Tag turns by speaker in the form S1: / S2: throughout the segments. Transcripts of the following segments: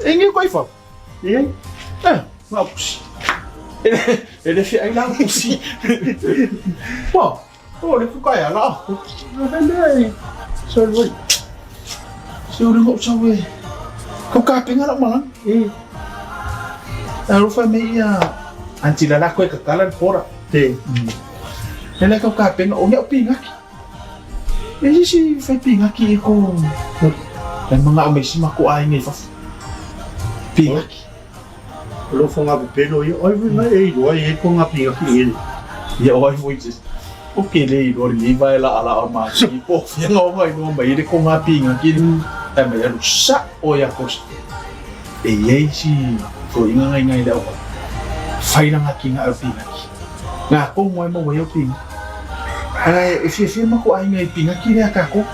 S1: E ngi ko ifau. E ai. Eh, ngā pusi. E le fia ai la pusi. Wa, o le fuka ya la. Na le. Sorry wai. Se o le ngau sau e. Kau ka penga la malang. E. Alofa me ia. Anti la la koe ka kala pora. Te. Le le kau ka penga o ngau pingaki. E isi fai pingaki e ko. E manga o me si mako ai nei fafo. Pingaki.
S2: O lo whanga pepelo ia, oi vui mai e iloa i e ko ngā pingaki i ene.
S1: Ia o ai foi te. O ke le iloa le nei vae la ala o ma ki po fia nga o ngai noa mai le ko ngā pingaki. E mai alu sa o ia ko e iai si ko inga ngai ngai le au fai la ngā ki ngā au pingaki. Ngā ko moe mo wai au pingaki. Ara e fia fia ma ko ai ngai pingaki lea ka ko.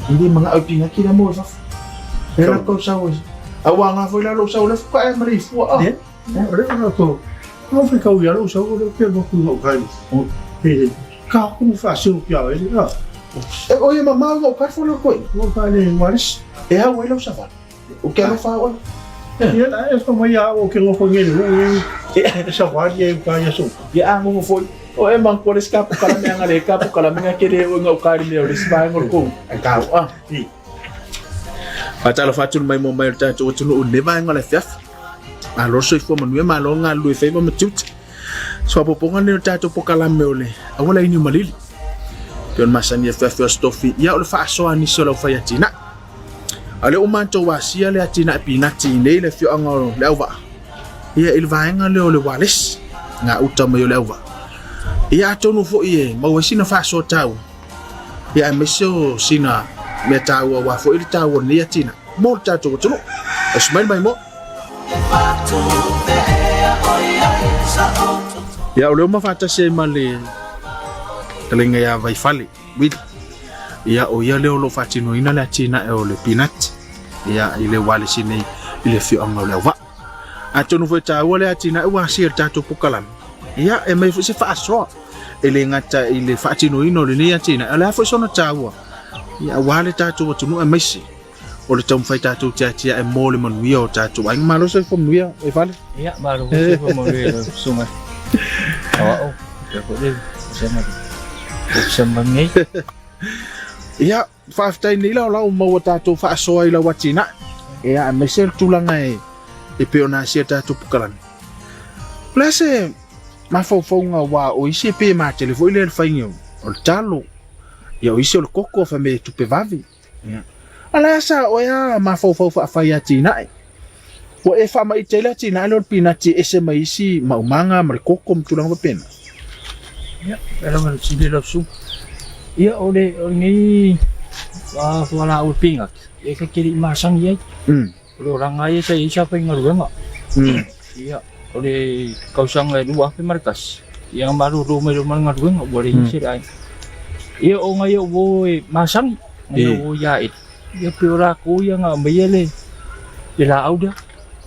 S1: I le manga au pingaki lea mo e fafo. E la kau sau e. A ua ngā foi la lou sau le fuka e mare i fua a.
S2: E, o le ona ko. Ngā whai kau ia lou sau o le ke mo ku ngau kai. E, ka ku wha seu kia e le a.
S1: E o ia mamau ngau kai fo le koe.
S2: Ngau kai le waris.
S1: E hau ai lau saval. O ke alofa oe.
S2: Ia la e fa mai a o ke ngofo nge le u. E savali e ka ia so.
S1: Ia a ngofo foi. O e mang kore ska po kala me anga le ka po kala me nga kere o nga ukari me o le sva ngol ko. E ka o a. Faatalofa atu le maimoa mai o le tatou atunuu i lenei vaega o le afiafi. Malo le soifua manuia, malo le galulue faiva ma tiute. Soapopoga lenei o le tatou pokalame o le auala iniu malili. Pei ona masani e afiafi o Aso Tofi, ia o le faasoa a nisi o le aufai atinae. A o lea ua matou asia le atinae pinati i nei le afioaga o Leauvaa, ia i le vaega lea o le ualesi, ngā uta mai o Leauvaa. Ia atonu foi e maua ai sina faasoa taua, ia aemaise o sina mea taua aua foi le taua o lenei atinae mo le tatou atunuu. Tausi mai le maimoa. Ia o lea ua mafaatasi ai ma le fetalaiga ia Vaifale Willie. Ia o ia lea o lo o faatinoina le atinae o le pinati ia i le ualesi nei i le afioaga o Leauvaa. Atonu foi e taua le atinae ua asia i le tatou pokalame, ia e aumai foi se faasoa e le gata i le faatinoina o lenei atinae, a o le a foi sona taua ia aua le tatou atunuu aemaise o le taumafai tatou te atiae mo le manuia o tatou aiga. Malo soifua manuia e fale.
S3: Ia, malo foi soifua manuia i lau susuga. Aoao, faapea foi le vasega o Ofisa Manu nei.
S1: Ia, faafetai nei la o la ua maua tatou faasoa i lau atinae. Ia, aemaise le tulaga e, e pei ona asia tatou pokalame. O le a se mafaufauga aua o isi e pei e matele foi lea le faiga o le talo, ia o isi o le koko fai mai e tupe vave. Ia. A le a sa oe a mafaufau faafai atinae. Ua e faamaite ai le atinae lea o le pinati e ese mai isi maumaga ma le koko ma tulaga faapena.
S3: Ia, e lava le sili lau susuga. Ia, o le, o lenei fualaau o le pinati, ia e te le i masani ai. O le olaga ia sa i ai sa faigaluega. Ia, o le tausaga e 2001, ia na malolo mai loa ma le galuega ua leai se aiga. Ia o nai ou uo e masani, nai ou uo ia Eli, ia pei o lakou ia na aumaia le le laau lea.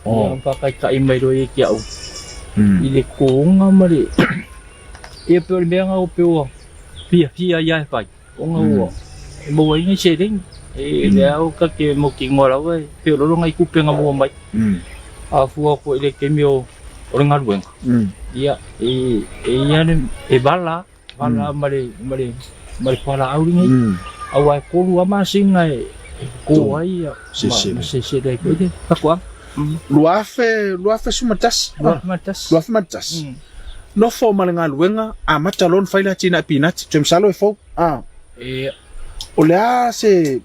S3: Ia na faataitai mai loa ia ki au i le totoga ma le ia pei o le mea na pei ua fiafia ia e fai. Ona ua e maua ai nai seleni. E lea o ta te mautinoa lava e feoloolo nai tupe na maua mai. A fua atu i le taimi o le galuega, ia e ia le e vala, vala ma le ma le ma le fualaau lenei. Aua e 3 lava masina e toto ai ia ma sesele ai foi le faatoaga.
S1: 2000, 2011. 2011. Nofo ma le galuega, amata loa ona fai le atinae pinati. Toe masalo e fou. Ah.
S3: Ia.
S1: O le a se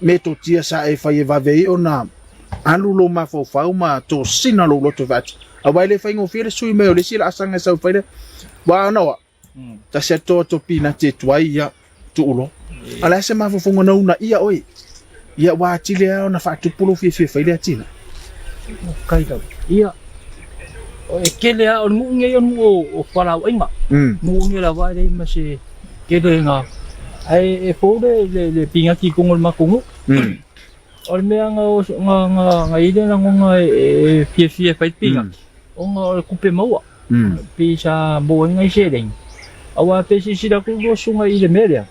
S1: metotia sa e fai e vave ai ona alu lou mafaufau ma tosina lou loto e vaai atu. Aua e le faigofie le sui mai o le isi laasaga e sau fai le. Ua ona oa. Tasi atu atu pinati e tuai ia tuu loa. A o le a se mafaufauga na uunaia oe? Ia ua atili ai ona faatupu lou fiafia e fai le atinae.
S3: Kai lava. Ia, e tele lava, o le nuu nei o le nuu o Fualaauaiga. Nuu nei lava e leai ma se tele na, ae e fou le pinati i totonu o le matou nuu. O le mea na i ai le lagona e fiafia e fai le pinati, ona o le tupe maua. Pei sa maua ai nai seleni. Aua pe silasila atu lua susuga i le mea lea.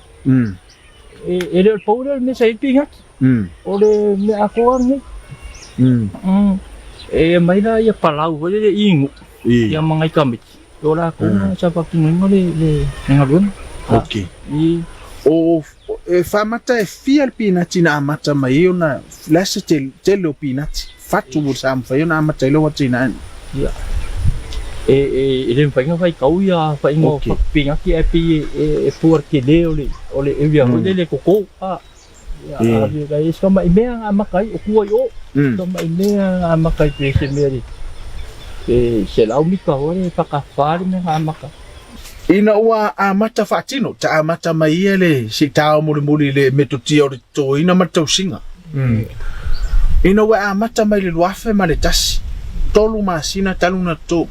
S3: E le o le pau lea o le mea sa i ai le pinati. O le mea atoa lenei. E aumai la ia palau foi lele inu ia ma nai tamaiti. O latou na sa faatinoina le galuega.
S1: Ok. O e faamata e fia le pinati na amata mai ai ona le a se tele o pinati fatu sa mafai ona amata ai lau atinae?
S3: Ia. E le mafai ona faitau ia aofaiga o fatu pinati ae pei e fua i le tele o le area foi lele e toto. Ia, e se tamai mea na amata ai, o tua i o. Tamai mea na amata ai pe se mea le pe 100 mita foi le fakafa le mea na amata.
S1: Ina ua amata faatino, ta amata mai ia le seitao mulimuli i le metotia o le totoina ma le tausiga. Ina ua amata mai le 2001, tolu masina talu na toto,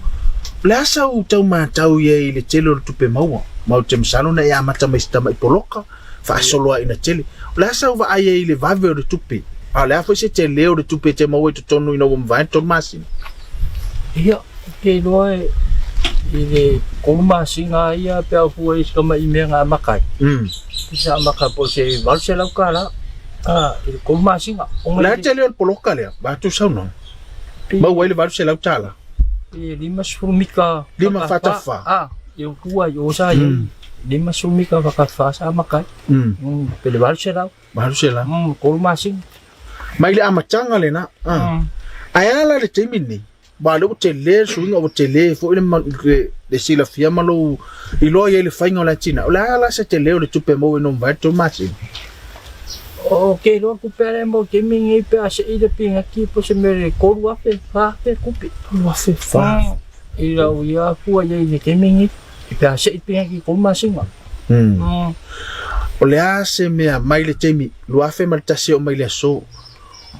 S1: o le a sau tau matau i ai i le tele o le tupe maua? Ma ou te masalo na e amata mai se tamai poloka, faasolo ai ina tele. O le a sau vaai ai i le vave o le tupe? A o le a foi se tele o le tupe e te maua i totonu ina ua mavae le tolu masina?
S3: Ia, ou te iloa i le tolu masina ia pe a fua i se tamai mea na amata ai. Sa amata po o se $800 i le tolu masina.
S1: O le a tele o le poloka lea, vaeatu saunoaga? Maua ai le $800.
S3: Pe 50 mita.
S1: Lima faatafa.
S3: I o tua i o sa i ai. 50 mita whakawha sa makai. Pe le 800.
S1: 800.
S3: Tolu masina.
S1: Mai le amataga lena. Ae a la le taimi lenei? Aua o lea ua tele le suiga, ua tele foi le silafia ma lou iloa i ai le faiga o le atinae. O le a la se tele o le tupe e maua ina ua mavae le tolu masina?
S3: O ke iloa tupe a le mau taimi lenei pe a sei le pinati po o se mea le 3,000, 4,000 tupe.
S1: 3,000, 4,000.
S3: I lau ia fua i ai i le taimi lenei. Pe a sei pea ki kou masina.
S1: O le a se mea mai le taimi 2001 e oo mai le aso,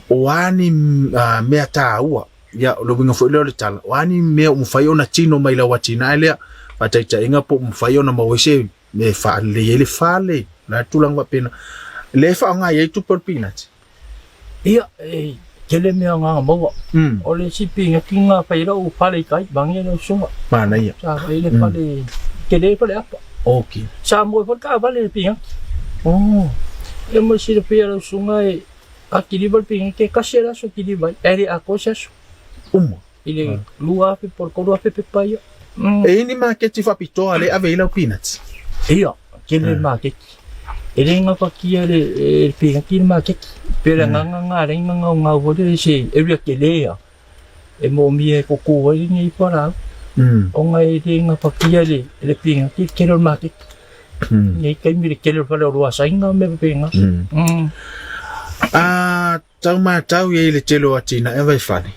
S1: o a ni mea taua, ia, o le uiga foi lea o le tala, o a ni mea ua mafai ona tino mai lau atinae lea, faataitaiga po ua mafai ona maua ai se mea e faalelei ai le fale, o le a le tulaga faapena, lea e faaaoga ai tupe o le pinati.
S3: Ia, e tele mea agaga maua. O le isi pinati na fai ai lau fale i tai, mange lau susuga.
S1: Manaia.
S3: Sa fai ai le fale, tele fale apa.
S1: Ok.
S3: Sa moe foi le taavale i le pinati.
S1: Oh.
S3: Ia mo le silafia e lau susuga e, a kiliva le pinati, e tasi le aso e kiliva ai, ae le atoa se aso.
S1: Uma.
S3: I le 2000 po o le 3000 pepa ia.
S1: E i ai ni maketi faapitoa lea e ave ai lau pinati?
S3: Ia, tele le maketi. E le gafatia e le pinati le maketi. Pe le agaga lena alai ona gaugau foi lea i se area tele lava e moomia e koko ai lenei fualaau. Ona e le gafatia e le pinati le tele o le maketi. Nei taimi le tele o le faleoloa Saina ma mea faapena.
S1: A Tau matau i ai le tele o atinae a Vaifale.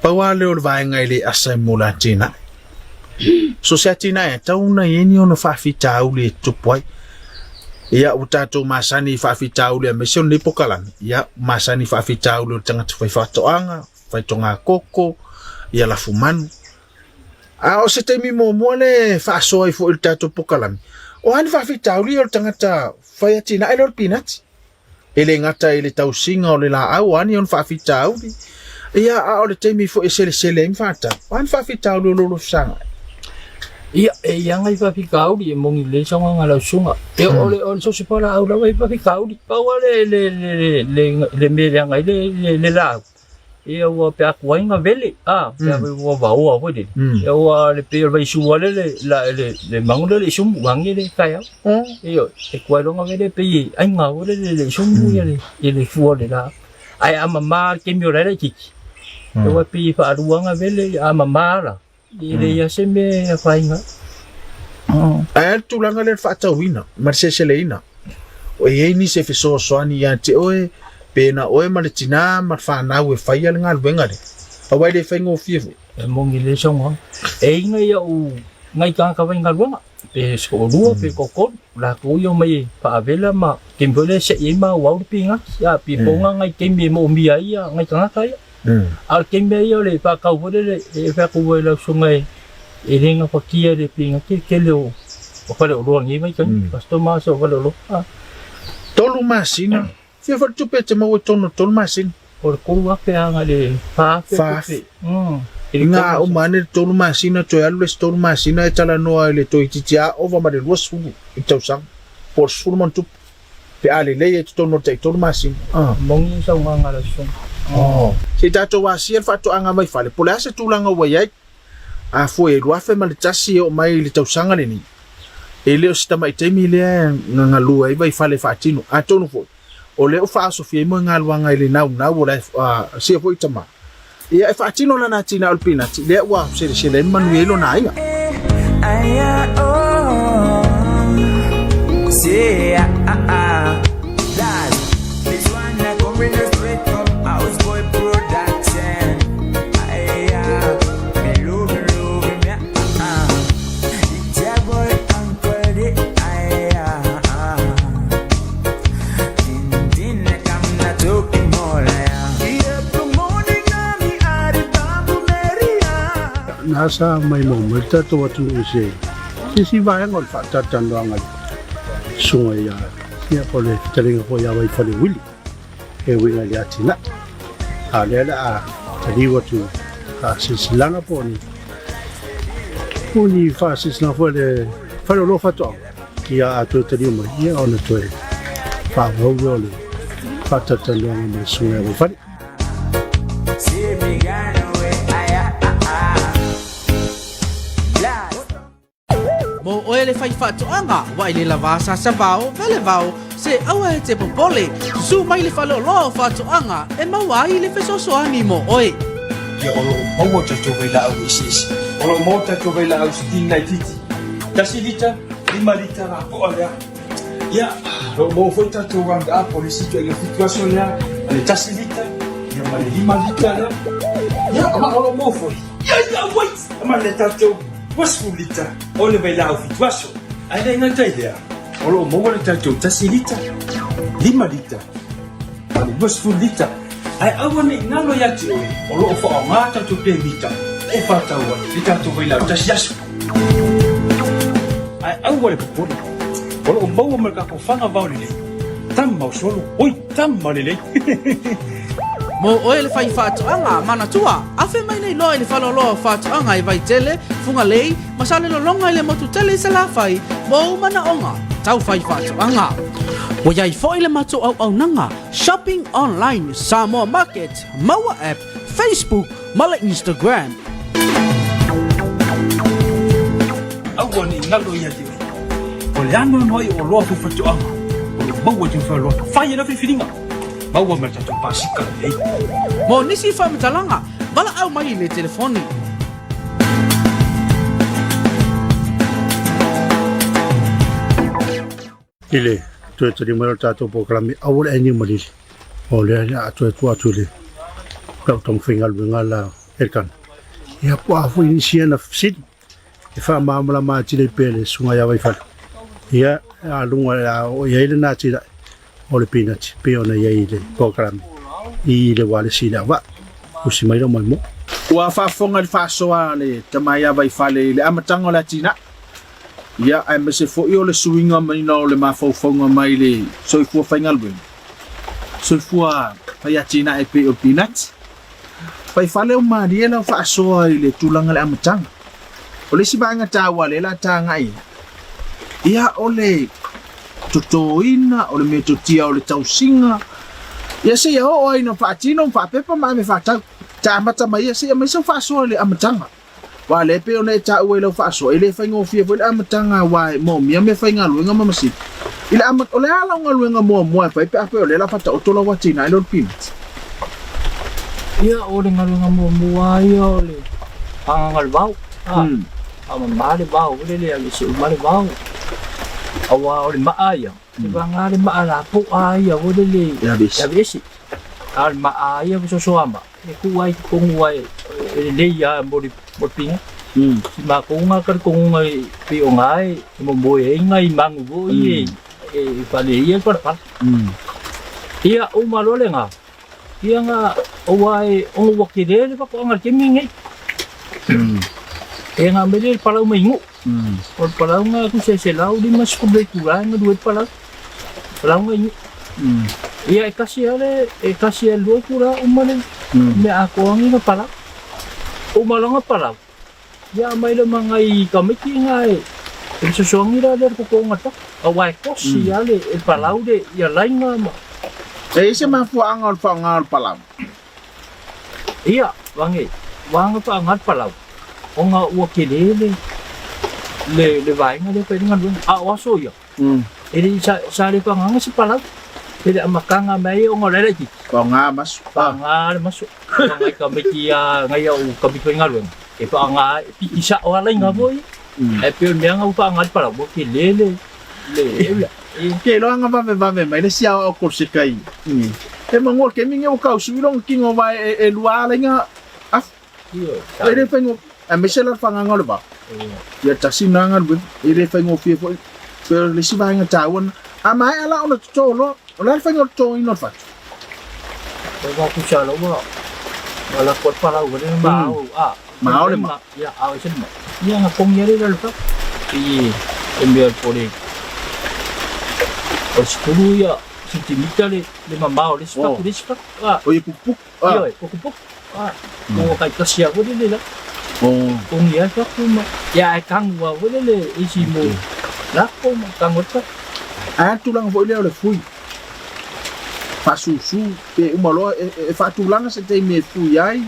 S1: Pau lava lea o le vaega e le asa mo le atinae. So se atinae e tatau ona i ai ni ona faafitauli e tutupu ai. Ia ua tatou masani i faafitauli aemaise o lenei pokalame, ia masani i faafitauli o le tagata fai faatoaga, fai togakoko, ia lafumanu. A o se taimi muamua lea e faasoa ai foi i le tatou pokalame, o a ni faafitauli ia o le tagata fai atinae lea o le pinati? E le gata i le tausiga o le laau, o a ni ona faafitauli, ia, a o le taimi foi e selesele ai ma faatau, o a ni faafitauli o lo o fesagai?
S3: Ia, e i ai nai faafitauli e moni lelei saunoaga a lau susuga. E o le, o le sosi fualaau lava e i ai faafitauli. Pau lava le, le, le, le, le mea e leaga ai le, le, le laau, Ia ua pe atu ai na vele, a, pe a ua vaoa foi lele. Ia ua le pei o le vaisua le le la le le mangu le le sumu wangi le taeao. Ia e kuai loa na vele pei e aiga foi lele le sumu ia le ia le fua le la. Ae a mama le taimi o la e laitiiti, ia ua pei e faalua na vele a mama la, e leai lava se mea e afaina ai.
S1: Ae a le tulaga lea o le faatauina ma le seleseleina? E i ai nisi e fesoasoani ia te oe, pe na oe ma le tinā ma le whanau e whaia le galuega lea. Aua e le faigofie foi.
S3: E moni lelei saunoaga. E inga ia u ngai tagata faigaluega, pe toalua pe toatolu, latou ia omai e faavela ma taimi foi lea e sei ai ma auau le pinati, a pi po nga ngai taimi e moomia ai ia ngai tagata ia. A o le taimi lava ia o le faatau foi lele e fai atu ai lau susuga e le gafatia le pinati le tele o faleoloa i lenei vaitaimi, customers o faleoloa.
S1: Tolu masina, fia foi le tupe e te maua i totonu o le tolu masina?
S3: O le 3000 agai i le 4000 tupe.
S1: I ngā uma ane le tolu masina toe alu le isi tolu masina e talanoa i le toeitiiti a ova ma le 20 i le tausaga, po o le 10 ma ona tupu. Pe a lelei ai i totonu o le taitolu masina.
S3: Moni saunoaga a lau susuga.
S1: Se i tatou asia le faatoaga mai fale, po o le a se tulaga ua i ai. A fua i ai 2001 e oo mai i le tausaga lenei, e le o se tamai taimi lea e gagalue ai Vaifale e faatino. Atonu foi, o lea ua faaosofia ai moegaluaga i le naunau o le asia foi tama. Ia e faatino lana atinae o le pinati, lea ua selesele ai ma manuia ai lona aiga.
S2: Na sa maimau mai le tatou atunuu i se isi vaega o le faatalatalanoaga i le susuga ia ia po o le fetalaiga foi ia Vaifale Willie e uiga i le atinae. A o lea o le a taliu atu i faasilasilaga po o ni o ni faasilasilaga foi a le Fale o Loa Faatoaga ia a toe taliu mai ia ona toe faaauau lea o le faatalatalanoaga ma le susuga ia Vaifale.
S4: Mo oe le faifaatoaga, ua i le lava sasavao, velevao, se aua e te popole, susu mai le faleoloa o faatoaga e maua ai le fesoasoani mo oe.
S5: Ia o lo o maua tatou vailaau eseese. O lo o maua tatou vailaau sitini laitiiti, tasi lita, lima lita lapoa lea. Ia, o lo o maua foi tatou round up o le isi ituaiga fitu aso lea, ma le tasi lita, ia ma le lima lita lea. Ia, ma o lo o maua foi, ia, ia, wait! Ma le tatou 20 lita o le vailaau fitu aso. Ae le gata i lea, o lo o maua le tatou tasi lita, lima lita, ma le 20 lita. Ae aua ne i galo ia te oe, o lo o faaaoga tatou pemita e faatau ai le tatou vailaau tasi aso. Ae aua le popole, o lo o maua ma le tatou faga vao lelei, tama o solo, oi, tama lelei.
S4: Mo oe le faifaatoaga, manatua, afe mai nei loa i le faleoloa o faatoaga i Vaitele, Fugalei, ma Salelologa i le motu tele i Salafai mo ou manaoga tau faifaatoaga. Ua i ai foi le matou auaunaga Shopping Online Samoa Market, Maua App, Facebook ma le Instagram.
S5: Aua ne i galo ia te oe, o le anoanoai o oloa faifatoaga o lo o maua i te faleoloa. Fai e lau filifiliga, maua ma le tatou pasika lelei.
S4: Mo nisi faamatalaga, valaau mai i le telefoni.
S2: I le toe tali mai o le tatou polokalame aua le ainiu malili o lea le a toe tuu atu i le lau taumafaigaluega la Elkana. Ia po a foi nisi ana fesili e faamalamalama atili ai pea le susuga ia Vaifale. Ia a luga a oo i ai lena atinae o le pinati pei ona i ai i le polokalame i le ualesi i le auvaa. Usi mai lau maimoa.
S1: Ua faafofoga i le faasoa a le tama ia Vaifale i le amataga o le atinae. Ia, aemaise foi o le suiga maiga o le mafaufauga mai le soifua faigaluega, soifua fai atinae e pei o le pinati. Faifale o malie lau faasoa i le tulaga i le amataga. O le isi vaega taua lea o le a tagai i ai, ia o le totoina, o le metotia o le tausiga, ia seia oo ai ina faatino ma faapepa ma ave faatau. Ta amata mai ia, seia aumai sau faasoa i le amataga. Aua o lea e pei ona e taua i lau faasoa, e le faigofie foi le amataga aua e moomia meafaigaluega ma masini. I le amata, o le a lau galuega muamua e fai pe afai o lea o le a faataoto lau atinae lea o le peanuts?
S3: Ia, o le galuega muamua lava ia o le agaga o le vao. A, faamama le vao foi lele, aveese uma le vao. Aua o le maa ia, e vagana le maa lapoa ia foi lele e aveese. A o le maa ia fesoasoa maa, E tuu ai i totonu ae e lelei lava mo le piga. Si matou na talitonuga e pei o na e momoe ai nai manu foi e fale ai le palapala. Ia uma loa lena, ia na aua e ona ua tele le faatoaga i le taimi lenei. E na aumai lea le palau mai Nuu. O le palau na tusa e 150 itula e galue ai le palau. Palau na i Nuu. Ia e tasi lava le, e tasi lava i le lua itula uma le mea atoa nei na palau. Uma loa na palau, ia aumai loa ma nai tamaiti na e fesoasoani la lea i le totoina o le tama. Aua e kosi lava le palau le ia laina ma.
S1: E i ai se mafuaaga o le faaaoga o le palau?
S3: Ia, vage, ua aga faaaoga le palau, ona ua tele le le le vaega lea e fai ai le galuega. A o aso ia, e le i sa, sa le faagaga se palau. E le amataga mai ai ona o la e laitiiti.
S1: Faaaoga maso.
S3: Faaaoga le maso. Ona nai tamaiti lava, nai au tamaiti faigaluega, e faaaoga, e piki sao lava laina foi. Ae pei o le mea na ua faaaoga le palau, ua tele le le
S1: Ke iloa aga vavevave mai le isi aoao korseka i e manu o le taimi lenei ua tausui lona tino aua e lua lava laina afu. E le faigofie, aemaise la le fagaga o le vao. Ia tasi lena galuega, e le faigofie foi. Pei o le isi vaega taua lena. A maea la ona toto loa, o le a le faiga o le totoina o le fatu?
S3: Ua tusa lava ua lako ai le palau foi lea ma ao a.
S1: Ma ao le ma.
S3: Ia ao ese le ma. Ia na kongi ai le le fa. I e mea o le o le 10 ia sentimita le le mamao o le isi fatu le isi fatu.
S1: A. O ia pukupuku.
S3: A. Ioe, pukupuku. A. Mo kai tasi a foi le la. Kongi ai fatu ma. Ia ai kangu a foi le isi mo lako ma kangu ai fatu.
S1: Ae a le tulaga foi lea o le fui. Faasusu pe uma loa e faatulaga se taimi e fui ai.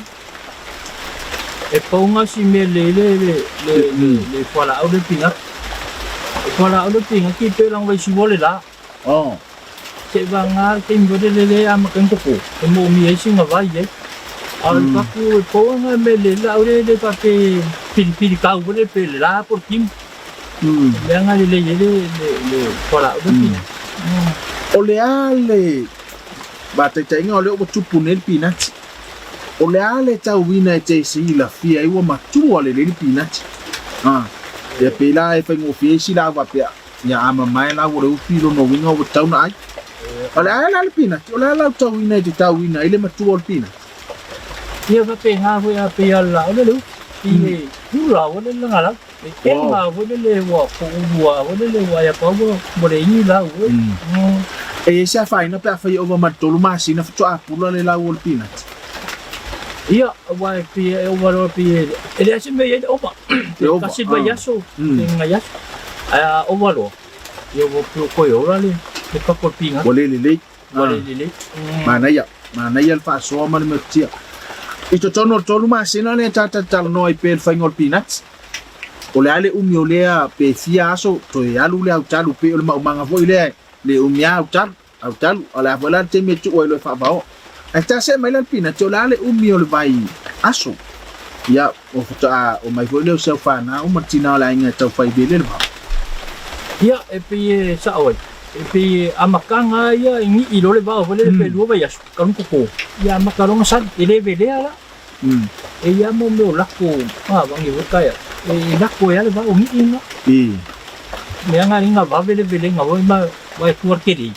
S3: E pau ga si mea lelei le le le le le fualaau le pinaki. O fualaau le pinaki pe lang vai siua le la.
S1: Oh.
S3: Se vanga le taimi foi lele le amata ai koko e moomia ai sina vai ai. A o le paku e pau ga mea lelei laau le le faapea e pilipili kau foi lele pe le la po o le timu. O mea ga lelei ai le le le fualaau le pinaki.
S1: O le a le vaataitaiga o lea ua tupu nei le pinati? O le a le tauina e te silafia ai ua matua lelei le pinati? A, ia pei la e faigofie ai sila au faapea, ia a mamae la ua le ufi lona uiga ua tatau ona ai. O le a la le pinati? O le a lau tauina e te tauina ai le matua o le pinati?
S3: Ia faapena foi a pei a la o le le ufi, i le hula o le lagalau. E kena foi lele ua poulua foi lele ua ia pau ua le ini lau foi.
S1: E i ai se afaina pe afai e ova ma le tolu masina faatoa pula le lau o le pinati?
S3: Ia, aua e pei e ova loa pei e leai se mea e i ai le ova.
S1: Le ova.
S3: Tasi le vaiaso, pe nai aso. Ae a ova loa, ia ua toe ola le pako o le pinati.
S1: Ua le lelei.
S3: Ua le lelei.
S1: Manaia, manaia le faasoa ma le metotia. I totonu o le tolu masina lea ta talatalanoa ai pea i le faiga o le pinati. O le a le umi o lea pe fia aso toe alu le autalu pei o le maumaga foi lea le umi a autalu, autalu, a o le a foi la le taimi e tuu ai loa e faavaoa. Ae ta see mai la le pinati o le a le umi o le vai aso. Ia, ua faatoa omai foi lea o si au fanau ma le tina o le aiga e tau fai vele le vao.
S3: Ia, e pei e sao ai, e pei e amataga ia e ni'i loa le vao foi lele pe lua vaiaso, talu koko, ia amata loa ona sali, e le velea la. E i ai lava mea o lako, a vangi foi taea, e lako ai lava le vao ni'i lena. Mea na ina vave le velega foi ma e tua le tele.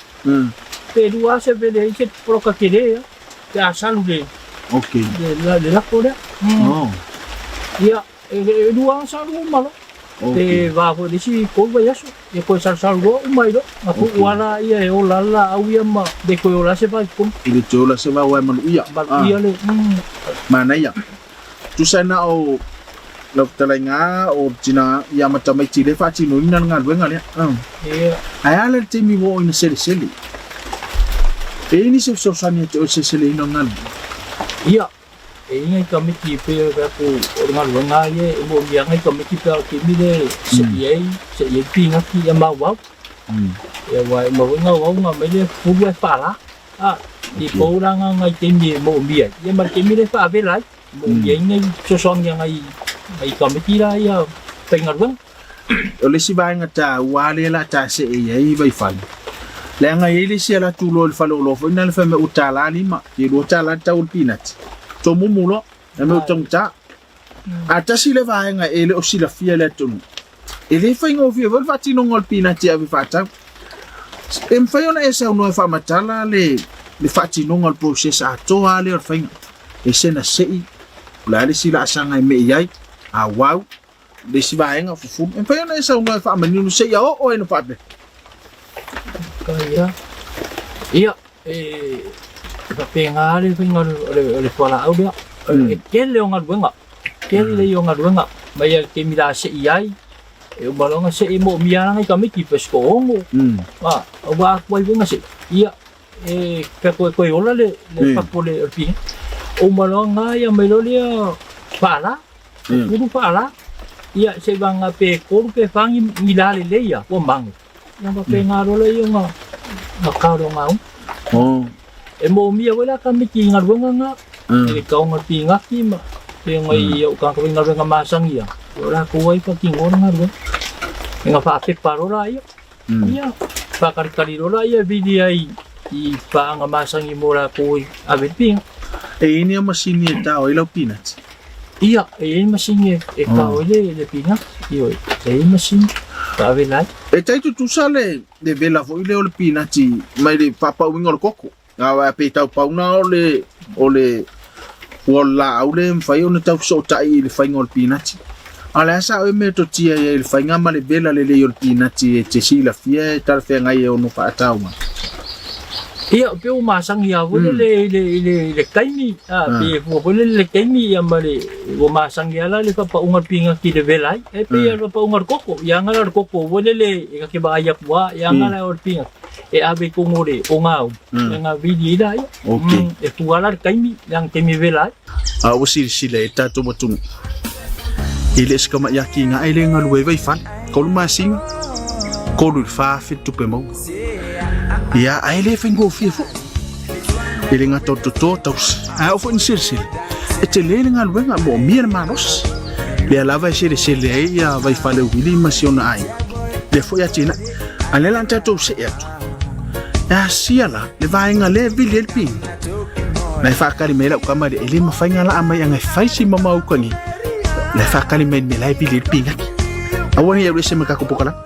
S3: Pe lua lava se vele ai se poloka tele ia. Pe a salu le,
S1: okay.
S3: le, le lako lea.
S1: Oh.
S3: Ia, e lua lava salu uma loa.
S1: Okay.
S3: Pe va foi le isi tolu vaiaso, ia toe salusalu loa uma ai loa. Na tuu
S1: Okay.
S3: ala ia e ola ala laau ia ma le toe ola se vai totonu.
S1: I le toe ola se vao ai maluia.
S3: Maluia le,
S1: Manaia. Tusa na o lau fetalaiga o le tina ia ma tamaiti lea e faatinoina le galuega lea.
S3: Ia.
S1: Ae a la le taimi ua oo ina selesele? E i ai nisi o fesoasoani ia te oe i le seleseleina o le galuega?
S3: Ia, e i ai nai tamaiti e pei ona fai atu o le galuega lava ia e moomia ai nai tamaiti pe a o le taimi lea e sei ai, sei ai le pinati ia maumau. Ia aua e uma foi ona auau ona aumai lea fulu ae faala. A, i pou la nga ngai taimi e moomia ai, ia ma le taimi lea e faavela ai. Moomia ai nai fesoasoani a nai, nai tamaiti la ia faigaluega.
S1: O le isi vaega taua lea o le a ta see i ai Vaifale, leaga e i ai le isi alu atu loa i le faleoloa foi lena le fai mai ua $5, pe $2 le tau o le pinati. Tomumu loa, fai mai ua taugata. A tasi le vaega e le o silafia e le atunuu, e le faigofie foi le faatinoga o le pinati e ave faatau. E mafai ona e saunoa e faamatala le le faatinoga o le process atoa lava lea o le faiga. E sena sei, o le a le isi laasaga e mei ai, auau, le isi vaega fufulu. E mafai ona e saunoa e faamanino seia oo ai ina faapea.
S3: Ia, ia, e faapena le faiga o le fualaau lea. E tele o galuega, tele ia o galuega, mai lava i le taimi la sei ai, E uma loa ona seʻi moʻomia lana i tamaiti pe se toaono. A, ua atu ai foi ona seʻi, ia, e pe toe toe ola le le papu o le pine. Uma loa na ia mai loa lea faalā, pulu faalā. Ia se i vagana pe tolu pe fa ni ni lā lelei ia, ua mago. Ia faapena loa lea ona na kao le ogauma. E moomia foi la tamaiti i galuega na, i le taoga o le pinati ma pei ona i ou tagata foi i galuega masani ia, o latou ai faatinoa le galuega. E na faapepa loa laia, ia faatalitali loa laia e vili ai i paaga masani mo latou e ave i le pinati.
S1: E i ai ni masini e tao ai lau pinati?
S3: Ia, e i ai masini e tao ai le pinati, ioe, e i ai masini e ave lai.
S1: E tai tutusa le le vela foi lea o le pinati mai le faapauina o le koko. Aua pe tau pauna o le o le ua o le laau lea e mafai ona tau fesootai i le faiga o le pinati. A o le a sa oe metotia i ai i le faiga ma le vela lelei o le pinati e te silafia e talafeagai e ono faatau mai?
S3: Ia, pei ua masani lava foi lele i le, i le, i le taimi, a, pei e fua foi lele i le taimi ia ma le, ua masani lava la le faapauga o le pinati i le vela ai. E pei lava o le faapauga o le koko, ia aga la o le koko foi lele e ta te vaai atu lava, ia aga la o le pinati e ave i totonu o le ogauma, ia ona vili ai laia. E fua la le taimi, leaga taimi e vela ai.
S1: A ua silasila i ai le tatou atunuu i le isi tamaʻi atinae lea e galue ai Vaifale, tolu masina, 3 i le 4 afe le tupe maua. Ia, ae le faigofie foi. E le gata o le toto tausi, ae oo foi ina silasila, e tele le galuega, e moomia le malosi. Lea lava e selesele ai ia Vaifale Uili ma si ona aiga, lea foi atinae. A lea la na tatou see atu, e asia la le vaega lea e vili ai le pini. Na e faatali mai lau tama e le mafai ona laa mai aga e fai si mamao uka nei. Na e faatali mai i le mea la e vili ai le pinati. Aua ne i alu ese ma le tatou polokalame.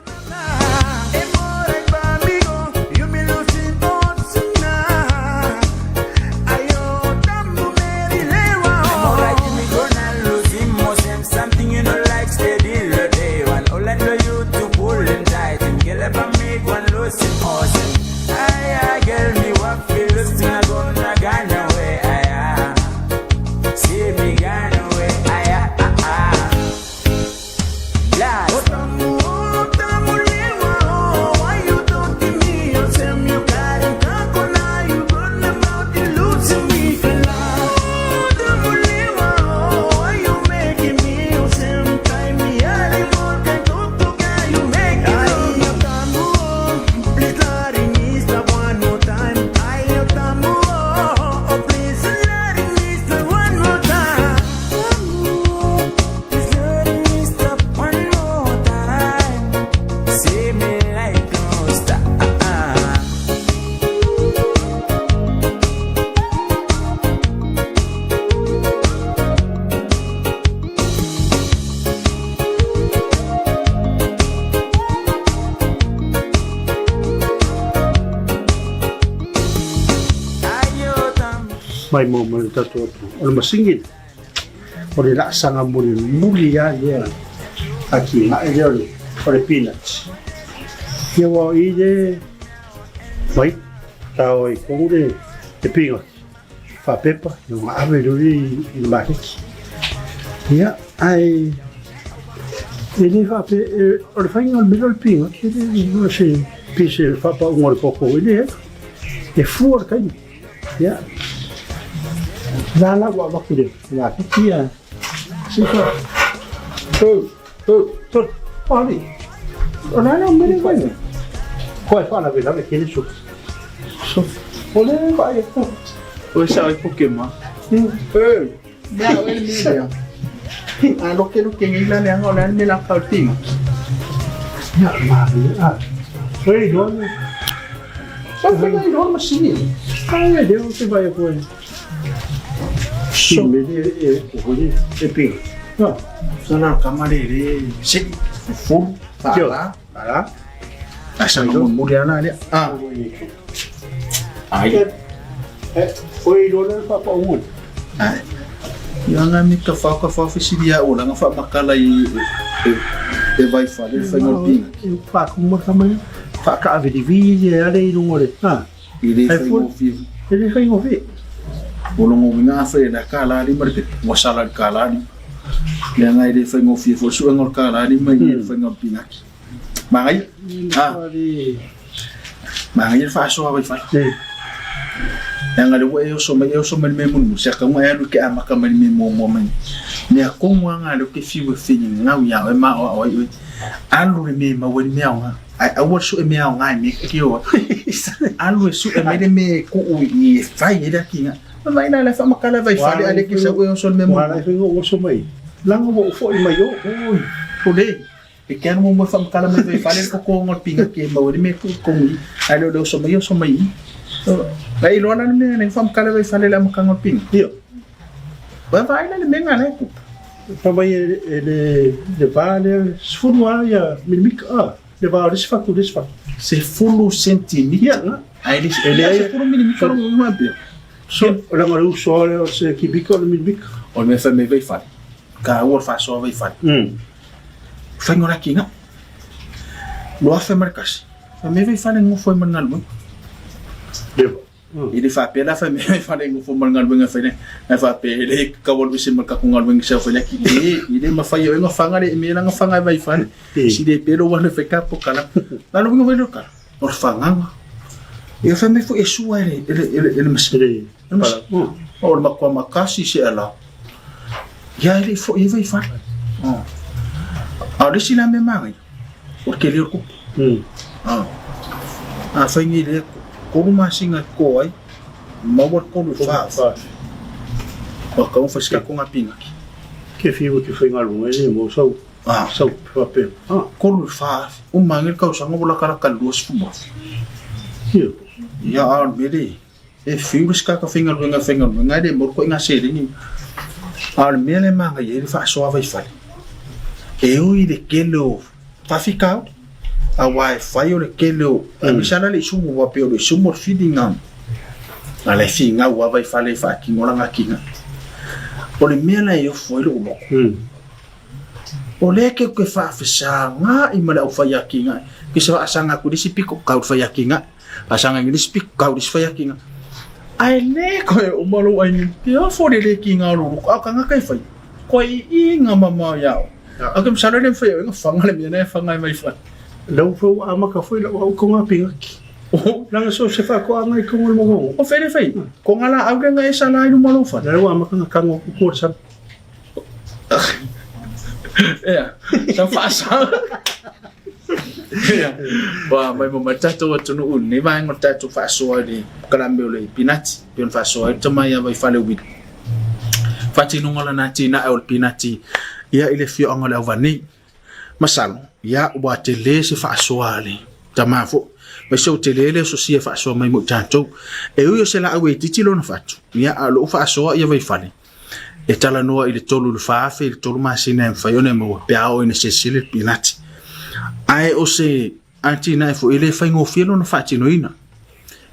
S2: Mai mo mai le tatou atu. O le masini lea, o le laasaga mulimuli lava lea atinae lea o le peanuts. Ia aua o i le mai tao ai tonu le peanuts faapepa ia ona ave loa lea i le maketi. Ia ae e le faapea o le faiga o le mea lea o le peanuts e le o se pei se faapauga o le koko e leai. E fua le taimi. Ia la la ua avatu i le maketi ia se i Pali. O le a le mea lea e fai nei? Koa e faalavelave tele Sofi. Sofi. O lea e vaai atu.
S1: Oe sao ai poke ma. Hey, mea oe le mea lea. A loke loke nei la leaga o le a le mea la kau tinga.
S2: Ia, maria. Ah. Oi, loa.
S1: Sofi nei loa masini.
S2: Ai, lea o te vai atu ai. So, me le e o le e pe.
S1: Ha. Sana kama le le se fulu ala.
S2: Ala.
S1: Asa no mo le ala le. Ah. Ai.
S2: E oi lo le pa pa un.
S1: Ai. Ia nga mi ka fa ka fa fisilia o la nga fa makala i e e vai fa le fa ngol
S2: E pa ku mo ka mai. Fa ka ave di vi le ale i lungo le. Ha.
S1: E le faigofie.
S2: E le faigofie.
S1: O lona uiga afai e le kalā lima le pepa, ua sala i le kalā lima. Leaga e le faigofie foi le suega o le kālā lima i le faiga o le pinati. Manaia. Ha. Manaia le faasoa Vaifale. Leaga lea ua e oso mai, e oso mai le mea mulimuli, se atauga e alu e ke amata mai le mea muamua mai. Mea tonu lava na lea ou te fiu e finagau ia oe ma aoao ai oe. Alu le mea e maua ai le mea aoga. Ae aua le sue mea aoga i mea e te o ai. Alu e sue mai le mea e tuu i e fai ai le atinae. Vaai la, la e faamatala Vaifale a le ke sau e oso le mea muamua. Ua ala ai
S2: foi oso mai. Laga ua ou foi mai o.
S1: Oi, pule. E ke alu muamua e faamatala mai Vaifale le totoga o le pinati e maua ai le mea e tuu i totonu i i. Ae le o le oso mai oso mai i i. Ae iloa la le mea na faamatala Vaifale i le amataga o le pinati. Ia. Vaai la le mea na la e tupu.
S2: Fai mai e le va lea, 10 lava ia milimita, a, le va o le isi fatu i le isi fatu.
S1: 10 sentimita?
S2: Ia.
S1: Ae le, e leai, 10 milimita lona uiga faapea.
S2: So, leaga o le uso lava lea o se kibika o le milimita.
S1: O le mea e fai mai Vaifale, taua le faasoa Vaifale. Faiga o le atinae. 2001, fai mai Vaifale nofo ai ma le galuega.
S2: Leva.
S1: E le faapea la fai mai fale nofo ma le galuega e fai nei, ae faapea e le tatau alu ese ma le tatou galuega i sau fai laki. E, e le mafai e oe ona fana le mea la na fana e Vaifale. Si le pelo ua le fai ka pokala. Na lo winga welo ka. O le fagaga. Ia fai mai foi e sua e le e le e le e le masini. Le masini. O le matua makasi se ala. Ia e le i foi ai Vaifale. A o le isi la mea manaia, o le tele o le tupe. Afai nei lea 3 masina e ko ai, maua le 3 i le 4 afe. Ua tatau ona fai se tatou napinaki.
S2: Ke fiu e te faigaluega e le maua sau sau faapea.
S1: 3 i le 4 afe. Uma ane le tausaga ua latalata i le 20 afe. Ia a o le mea lea e fiu le isi tagata faigaluega e faigaluega ae le maua le ituaiga seleni. A o le mea lea e manaia ai le faasoa Vaifale, e ui i le tele o faafitauli, aua e fai o le tele o, aemaise lava la le isumu, aua pei o le isumu o le filiga a la e finau lava Vaifale e faatino lana atinae. O le mea la e ofo ai lou loto, O lea ke te faafesagai ma le aufai atinae, ke se faasaga atu i le isi pito, tau i le fai atinae. Asaga i le isi pito, tau i le isi fai atinae. Ae le koe uma lou aiga, te ofo le le kiga o lou loko, a o tagata e fai, koe i iga mamao ia oe. A o ke masalo e le mafai e oe ona faga le mea lea e faga ai mai fale.
S2: Lau foi ua amata foi lau au konga pingaki. Langa so se faatoaga i konga le mogongo.
S1: O fele fai, konga la au lenga e sala ai luma lou fale.
S2: Lea ua amata na tango aku kua le sami.
S1: Ea, sa faasa. Ea, ua mai mo mai tatou atunuu i lenei vaega o le tatou faasoa i le polokalame o le pinati, pei ona faasoa ai le tama ia Vaifale Willie. Faatinoga lana atinae o le pinati ia i le afioaga o le Auvanei. Masalo, ia ua tele se faasoa a le tama foi. Aemaise ua tele le ososia e faasoa mai mo i tatou. E ui o se laau e itiiti lona fatu, ia a o lou faasoa ia Vaifale, e talanoa i le 3 i le 4,000 i le 3 masina e mafai ona e maua pe a oo ina selesele le pinati. Ae o se atinae foi e le faigofie lona faatinoina.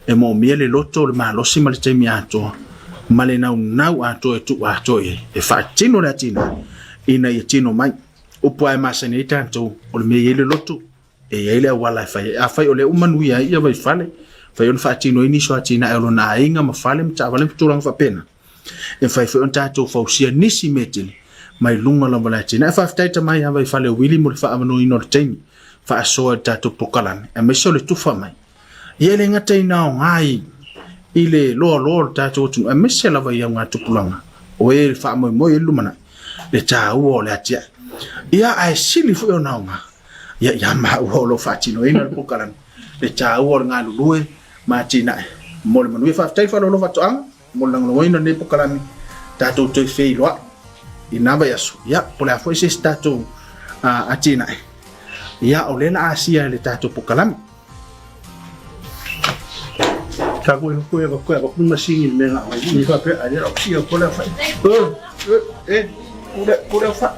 S1: E moomia le loto, le malosi ma le taimi atoa ma le naunau atoa e tuu atoa i ai e faatino le atinae ina ia tino mai. Upu lava e masani ai tatou, o le mea e i ai le loto, e i ai le auala e fai ai. Afai o lea ua manuia ai ia Vaifale, mafai ona faatino ai nisi o atinae o lona aiga ma fale ma taavale ma tulaga faapena. E mafai foi ona tatou fausia nisi mea tele mai luga lava o le atinae. Faafetai tama ia Vaifale Willie mo le faaavanoaina o le taimi faasoa i le tatou polokalame, aemaise o le tufa mai. Ia e le gata ina aoga i le loaloa o le tatou atunuu, aemaise lava i augatupulaga o e faamoemoe i ai le lumanai, le taua o le atiae. Ia ae sili foi ona aoga ia ia maua o lo o faatinoina le polokalame, le taua o le galulue ma atinae mo le manuia. Faafetai Faleolo Faatoaga mo le lagolagoina o lenei polokalame, tatou toe feiloai i na vaiaso, ia po o le a foi se isi tatou atinae, ia o lea la asia e le tatou polokalame.
S2: Tago e koe va koe va kuma singi me nga mai ni fa pe ale ro sia ko la fa.
S1: E kule kule fa.